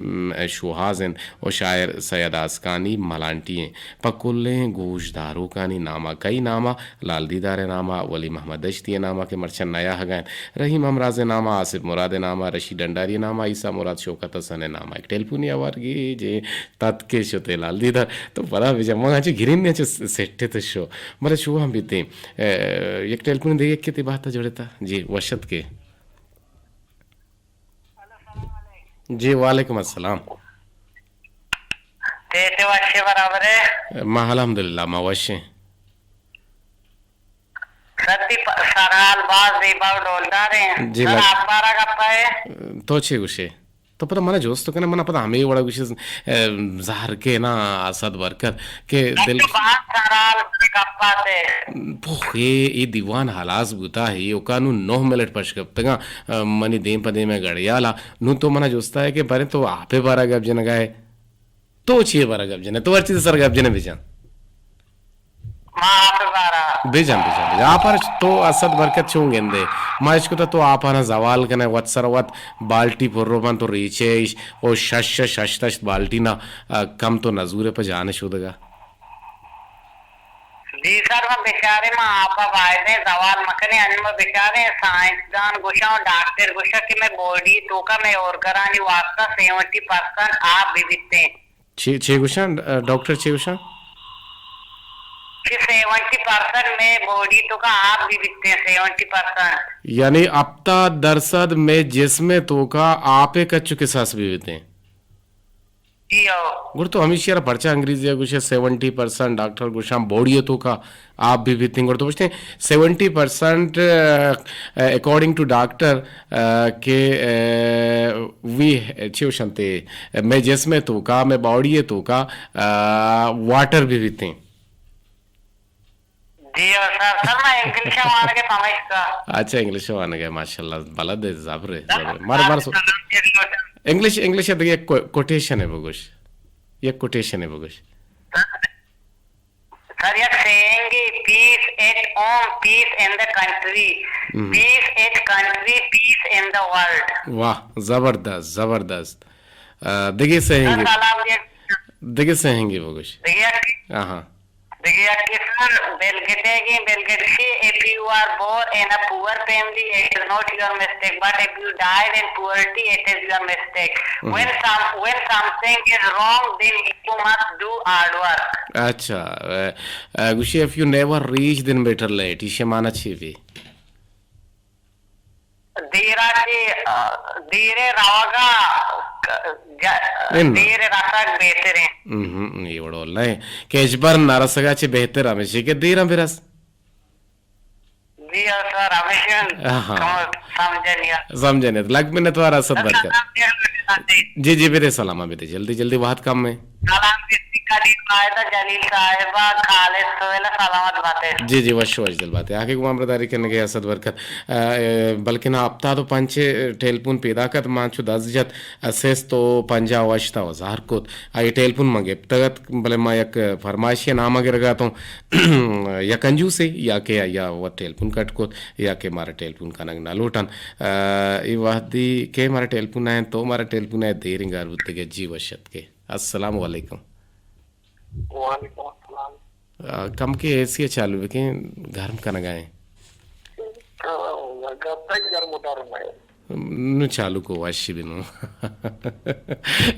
شوہاز انت و شاعر سید آسکانی ملانٹی انت۔ پہ کلیں گوشداروکانی ناما، کئی ناما؟ لال دیدار ء ناما، ولی محمد دشتی ء ناما کہ مرچاں نیاہگ ء انت، رحیم ہمراز ء ناما، آصف مراد ء ناما، رشید ڈنڈاری ء ناما، عیسی مراد شوکت حسن ء ناما۔ یک ٹیلیفونی آوارگی جے تتکے شتے لال دیدار تو پدا بجا من چہ گرین نے چہ سیٹ تو شو۔ بلے شو ہم بیتے۔ اے، یک ٹیلیفون دے یک کے تی بات جوڑتا۔ جی، وشت کے۔ جی، وعلیکم السلام۔ تے تے وشے برابر ہے؟ ما الحمدللہ، ما وشیں۔ ستی پ-، سرحال باز زیبا و ڈولدار ہیں۔ جی، سر، لگ-، آپ بارا گپا ہے؟ تو چے گوشے؟ تو پدا منا جوست کنے، منا پدا ہمے وڑا گوشے، اے، زہر کے نا اسد برکت کہ دل تو باز سرحال گپا تے۔ پوخ، اے، اے دیوان ہلاس بوتا ہے، او کا نو نو منٹ پش کپتگاں، اے، منی دیم پہ دیم گڑیالا۔ نوں تو منا جستا ہے کہ باریں تو آپے بارا گپ جنگا ہے۔ تو چیے بارا گپ جنے؟ تو ہر چیز سر گپ جنے بجن۔ ما آپ بارا۔ بجن، بجن، بجن۔ آپ ہر تو اسد برکت چون گندے؟ ما اچ کتا تو آپ آنا زوال کنے، وت سر وت بالٹی پر رو بن تو ریچے اش، او شش، شش، شش تشت بالٹی نا، آ، کم تو نزورے پہ جانے شودگا۔ جی سر، ما بچاریں، ما آپ ء بایدیں زوال مکنیں، انوں ما بچاریں، سائنسدان گوشاں و ڈاکٹر گوشاں کہ مئے باڈی توکا مئے اورگنانی واسطہ سیونٹی پرسنٹ آپ بہ بیتیں۔ چے، چے گوشاں؟ ڈاکٹر چے گوشاں؟ کہ سیونٹی پرسنٹ مئے باڈی توکا آپ بہ بیتیں، سیونٹی پرسنٹ۔ یعنی ہپتاد درصد مئے جسم توکا آپ کچ و کساس بہ بیتیں۔ جی ہو۔ گڑ تو ہمیشی را پرچا انگریزی ء گوشے سیونٹی پرسنٹ، ڈاکٹر گوشاں باڈی ء توکا آپ بہ بیتیں، گڑ تو گوشتے سیونٹی پرسنٹ، اکارڈنگ ٹو ڈاکٹر، کہ، اے، وی، چے گوشنتے، مئے جسم ء توکا، مئے باڈی ء توکا، اے، واٹر بہ بیتیں۔ جی او سر، سر، ما انگلش وانگ ء پمیشکا۔ اچھا، انگلش وانگ ء، ماشاءاللہ، بلد ہے، زبر ہے، زبر ہے۔ مار، مار سو-، انگلش، انگلش ء دگہ یک کو-، کوٹیشن ہے بگوش۔ یک کوٹیشن ہے بگوش۔ سر، یک سیئنگے، "Peace at home, peace in the country, peace at country, peace in the world." واہ، زبردست، زبردست۔ آ، دگہ سیئنگے، سلام یک۔ دگہ سیئنگے بگوش۔ دگہ یک، آہاں۔ دگہ یکے سر، بل گیٹس ءِ گیں، بل گیٹس گوشی، "If you are born in a poor family, it is not your mistake, but if you died in poverty, it is your mistake." When some, when something is wrong, then you must do hard work. اچھا، ا، ا، گوشی، "If you never reach, then better late." ایشی معنی چی بی؟ دیرا چی، ا، دیرے روگا، گ-، گ-، اناں۔ دیرے رسگ بہتریں۔ ہم، ہم، اے وڑ ولا ایں کہ ہچبر نہ رسگا چہ بہتر ہمیشی کہ دیراں برس۔ جی ہاں سر، ہمیشی انت۔ آہا۔ کم سمجھنی ات۔ سمجھنی ات۔ لک منت وار اسد برکت۔ جی، جی، بدے سلام، بدے جلدی، جلدی، وہد کم ایں۔ سلام گشتی قدیر واحد ءَ، جلیل صاحب ءَ، خالد سہیل ءَ، سلامت بات ئے۔ جی، جی، وش وش دل بات ئے۔ آ کہ گوں ہمراہداری کنگ ءَ اسد برکت۔ ا، ا، بلکنا ہپتاد و پنچ ءِ ٹیلیفون پیداک ات، ما انچو دست جت، ا، سیست و پنجاہ و ہشت ءَ وزار کت۔ آئی ٹیلیفون ما گپتگ ات، بلے ما یک فرمائشی ءِ نام ءَ گرگ ءَ اتوں، یا کنجوسے، یا کہ آئی ءَ وت ٹیلیفون کٹ کت، یا کہ مارا ٹیلیفون کنگ نہ لوٹن۔ ا، اے وہدی کہ مارا ٹیلیفون ءَ انت، تو مارا ٹیلیفون ءَ دیریں گار بوتگ ئے۔ جی وش اتک ئے۔ السلام علیکم۔ وعلیکم السلام۔ آ، کمکے اے سی ءَ چالو بکن، گرم کنگا ایں۔ آ، گرم، گرم ءُ گرم ایں۔ نو چالو کو وشی بنو۔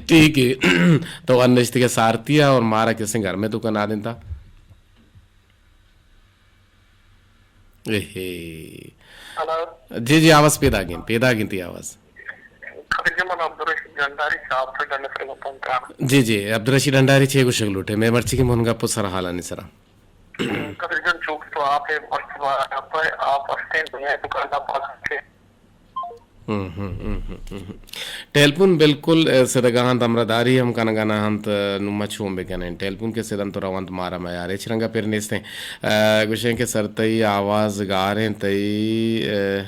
ٹھیک ہے۔ تو انشتگے سارتی ہے اور مارا کسے گرمے تو کنا دینتا۔ اے ہے۔ ہلو۔ جی، جی، آواز پیدا گین، پیدا گین تی آواز۔ قدیر جان، من عبدالرشید ڈنڈاری شاہپور ڈنڈ ءَ گپاں کناں۔ جی، جی، عبدالرشید ڈنڈاری چے گوشگ لوٹے؟ مئے مرچی کہ من گپ ءُ سرحالانی سرا۔ قدیر جان، چونکہ تو آپ ءِ وقت ءَ آپ ءِ، آپ ہستیں دنیا ءِ دکان ءَ پاس کے۔ ہم، ہم، ہم، ہم، ہم۔ ٹیلیفون بالکل، اے، سدگا انت، ہمراہداری ہم کنگا نہ انت، نوں ما چون بکنیں؟ ٹیلیفون کہ سدنت ءُ رونت مارا میار، ہچ رنگا پر نیستیں۔ اے، گوشیں کہ سر تئی آواز گاریں، تئی، اے،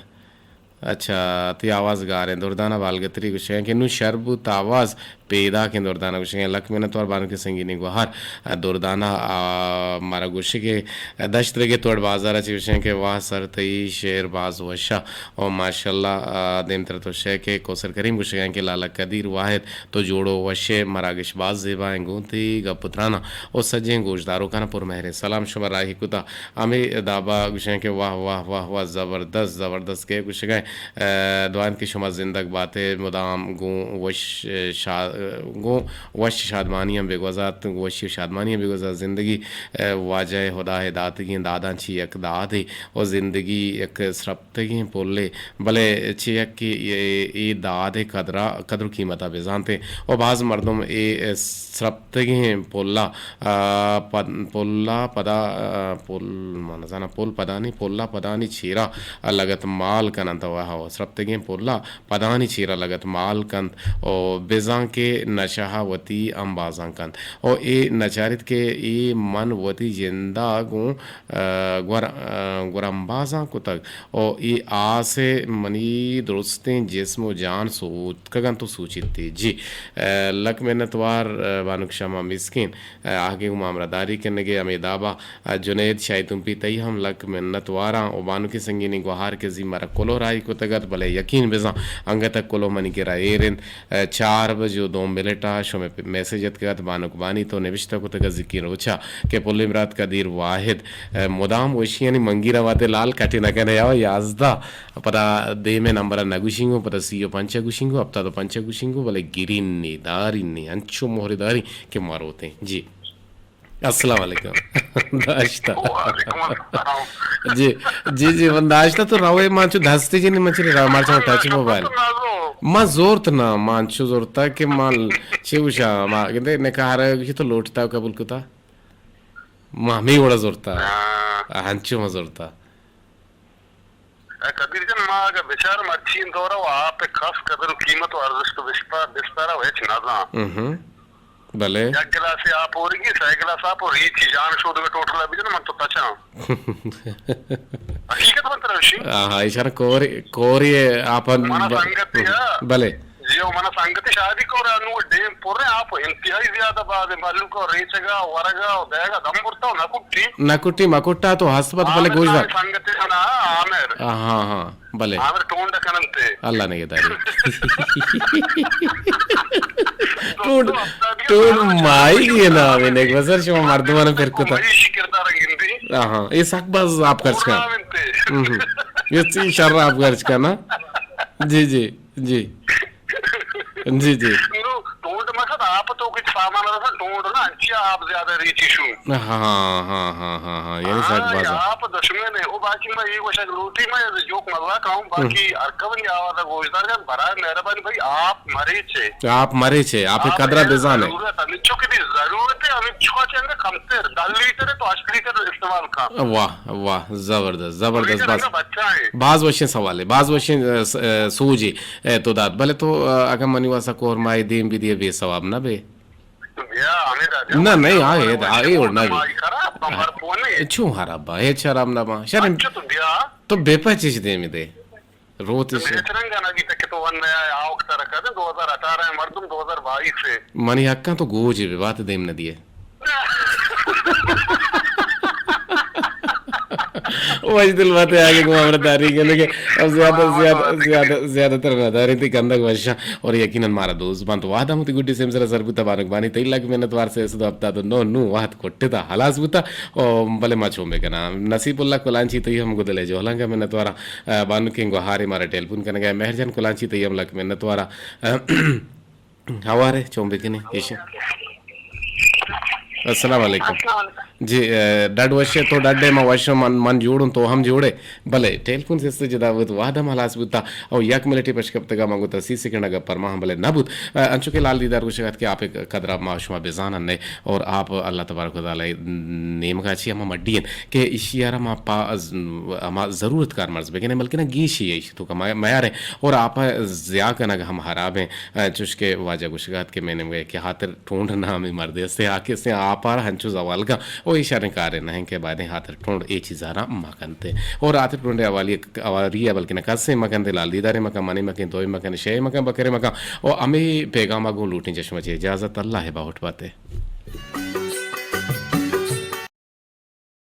اچھا، تئی آواز گاریں۔ دردانہ بالگتری گوشیں کہ نوں شر بوت آواز پیداکیں۔ دردانہ گوشیں لک منت وار بانک سنگینی گوہار۔ دردانہ، آ، مارا گوشی کہ دشت رگے توڑ بازار چی گوشیں کہ واہ سر تئی شعر باز وشا۔ او ماشاءاللہ، آ، دیمتر تو شے کہ کوثر کریم گوشگیں کہ لالا قدیر واحد تو جوڑو وشے، مراگش باز زیبا ایں، گوں تئی گپ ءُ ترانا او سجیں گوشداروکانا پر مہریں سلام شما راہی کتا۔ ہمے دابا گوشیں کہ واہ، واہ، واہ، واہ، زبردست، زبردست کہ گوشگیں۔ اے، دعا انت کہ شما زندگ باتے، مدام گوں وش، اے، شا-، گوں وش شادمانی ہم بگوزات، گوں وشی و شادمانی ہم بگوزات۔ زندگی، اے، واجہ خدا ءِ داتگیں داداں چی یک دادے و زندگی یک سرپتگیں پلے، بلے چی یک کہ اے، اے داد ءِ قدرا، قدر و قیمتا بزانتے و باز مردم اے، اے سرپتگیں پلا، آ، پد-، پلا پدا، آ، پل، ما نزاناں، پل پدانی، پلا پدانی چیرا لگت مال کننت و ہو، سرپتگیں پلا پدانی چیرا لگت مال کنت و بزاں کہ نشہ وتی امبازاں کنت و اے نچاریت کہ اے من وتی جندا گوں، آ، گور-، آ، گورامبازاں کتگ و اے آس ءَ منی درستیں جسم و جان سوتکگ انت و سوچیت۔ جی، آ، لک منتوار، آ، بانک شما مسکین، آ، آ کہ گوں ما ہمراہداری کنگے ہمے دابا۔ آ، جنید شاہی تمپی تئی ہم لک منت واراں و بانکیں سنگینیں گوہار کہ زی مارا کلوہ راہی کتگ ات، بلے یقین بزاں انگت ءَ کلوہ منی کرا ایر انت۔ آ، چار بج و دو منٹ ءَ شمئے پ-، میسج اتکگ ات، بانک بانی تو نبشتہ کتگ ات زکی روچا کہ پلیں برات قدیر واحد، آ، مدام وشیانی منگیر ءَ وہدے لال کٹے نہ کنے، یا یازدہ، پدا دیمے نمبر ءَ نہ گوشینگو، پدا سی و پنچ ءَ گوشینگو، ہپتاد و پنچ ءَ گوشینگو، بلے گرینی دارینی انچو مہر داری کہ مروتیں۔ جی۔ السلام علیکم۔ داشتہ۔ وعلیکم السلام۔ جی، جی، جی، من داشتہ تو روے، من چو دستی جنی من چلی را، مارچا ٹچ موبائل۔ من زورت نا، من چو زورتا کہ من چی گوشا، ما گندے نکاح را گوشی تو لوٹتا قبول کتا۔ ما ہمیں وڑا زورتا۔ ہاں۔ ہنچو ما زورتا۔ اے قدیر جان، ما اگہ بچار مرچی دور ءَ و آپ ءِ کس قدر و قیمت و ارزشت و بستار، بستار ءَ و ہچ نہ زان۔ اہم۔ بلے۔ یک گلاسے آپ ورگی، سئے گلاس آپ و ریچی جان شودگ ءَ ٹوٹل ءَ بجن من تو تچاں۔ حقیقت من ترا گوشی۔ آہا، ایشان کوری، کوری آپ۔ منا سنگت یا۔ بلے۔ جی، جو من سنگت شادی کو رہا نو ڈیم پر ہے، آپ انتہائی زیادہ باز ہے، مہلوک اور ریچگا، ورگا، اور دیگا دم برتا ہو، نہ کٹی۔ نہ کٹی، مہ کٹا تو ہست پت بلے گوش دار۔ سنگت ہے نا، عامر۔ ہاں، ہاں، ہاں، بلے۔ عامر ٹونڈ کننتے۔ اللہ نے داری۔ ٹونڈ، ٹونڈ مائی گئے نا، ہمیں نیک بسر شما مردمان پر کتا۔ مائی شکر دارنگ اندی۔ ہاں، ہاں، یہ سک باز آپ خرچ کا۔ ہوں، ہوں۔ یہ چی شر آپ خرچ کا نا۔ جی، جی، جی۔ جی، جی۔ نو، ٹونڈ مقصد آپ تو کچھ سامان رسن، ٹونڈ نا، انچیا آپ زیادہ ریچی شو۔ ہاں، ہاں، ہاں، ہاں، ہاں، یعنی سک ہاں، بازا۔ آپ دشمن ہے، او باقی میں یہ گوشک لوٹی، میں جوک مزاق آؤں، باقی ہر کبھی آواز گوشدار جان، برائے مہربانی بھائی، آپ مریچ ہے۔ آپ مریچ ہے، آپ قدرہ بزانے۔ ضرورت ہمیں چکے دی ضرورت ہے، ہمیں چکا چنگا کمتر، دہ لیٹر ہے تو ہشت لیٹر استعمال کا۔ واہ، واہ، زبردست، زبردست، بس۔ باز وشیں سوال ہے، باز وشیں، ا، س-، ا، سوج ہے۔ اے تو دات۔ بلے تو، ا، اگاں منی واسا کور مائی دیم بی دیے بے ثواب نہ بے؟ تو بیا، ہمیں دا دیا۔ نہ، نہیں، آ، اے، آ، اے اور نہ بے۔ مائی خراب، بمبر پونے۔ چون خراب با؟ ہیچ خراب نہ با۔ شرم۔ اچھا تو بیا۔ تو بے پچش دیم دے۔ روت تو سے۔ بہترین گانا بھی تک تو ون نیا آوک ترکا دے، دو ہزار اٹھارہ ہے مردم، دو ہزار بائیس ہے۔ منی حقاں تو گوج بے بات دیم نہ دیے۔ وش دل بات ہے آگے کو ہمارا داری کے لیکن اب زیادہ، زیادہ، زیادہ، زیادہ تر نہ داری تھی گندگ وشا اور یقیناً مارا دوست بنت۔ وعدہ متی گڈی سیم سرا سر بوتا بانک بانی تئی لک منت وار سے سد ہفتاد و نو نو وقت کٹتا خلاص بوتا۔ او بلے ما چون بکنا نصیب اللہ کلانچی تئی ہم گدلے جو ہلانگا منت وارا۔ ا، بانکیں گوہارے مارا ٹیلیفون کنگا۔ مہر جان کلانچی تئی ہم لک منت وارا۔ ا، ہوارے چون بکنیں ایشی۔ السلام علیکم۔ السلام علیکم۔ جی، ا، ڈڈ وشے تو ڈڈے ما وشم من، من جوڑوں تو ہم جوڑے۔ بلے ٹیلیفون سستے جدا بوت وعدہ ہم ہلاس بوتا۔ او یک منٹے پشکپتگا من گوتا سی سیکنڈ اگا پرما ہم بلے نہ بوت۔ ا، انچو کہ لال دیدار گوشگات کہ آپ قدرا ما شما بزانن نے اور آپ اللہ تبارک و تعالی نیمگا چی ہما مڈی انت کہ ایشی ء را ما پا از-، ہما ضرورت کار مرز بکنیں، بلکنا گیشی ایشی تو کہ ما-، میاریں اور آپ ء ضیاع کنگ ہم حراب ہیں۔ ا، چوش کہ واجہ گوشگات کہ میں نیمگا کہ ہاتر ٹونڈ نامی مردے استے، آ کہ استے آپ آرا ہنچو زوالگا او ایشاریں کارے نہ ہیں کہ بایدیں ہاتر ٹونڈ اے چیزانا مکنتے۔ اور ہاتر ٹونڈے حوالی، حوالی ء بلکنا کسے مکنتے، لال دیدارے مکن، منی مکن، دوئی مکن، شے مکن، بکرے مکن۔ او ہمے پیغام ء گوں لوٹیں چہ شما چہ اجازت، اللہ ء باہوٹ باتے۔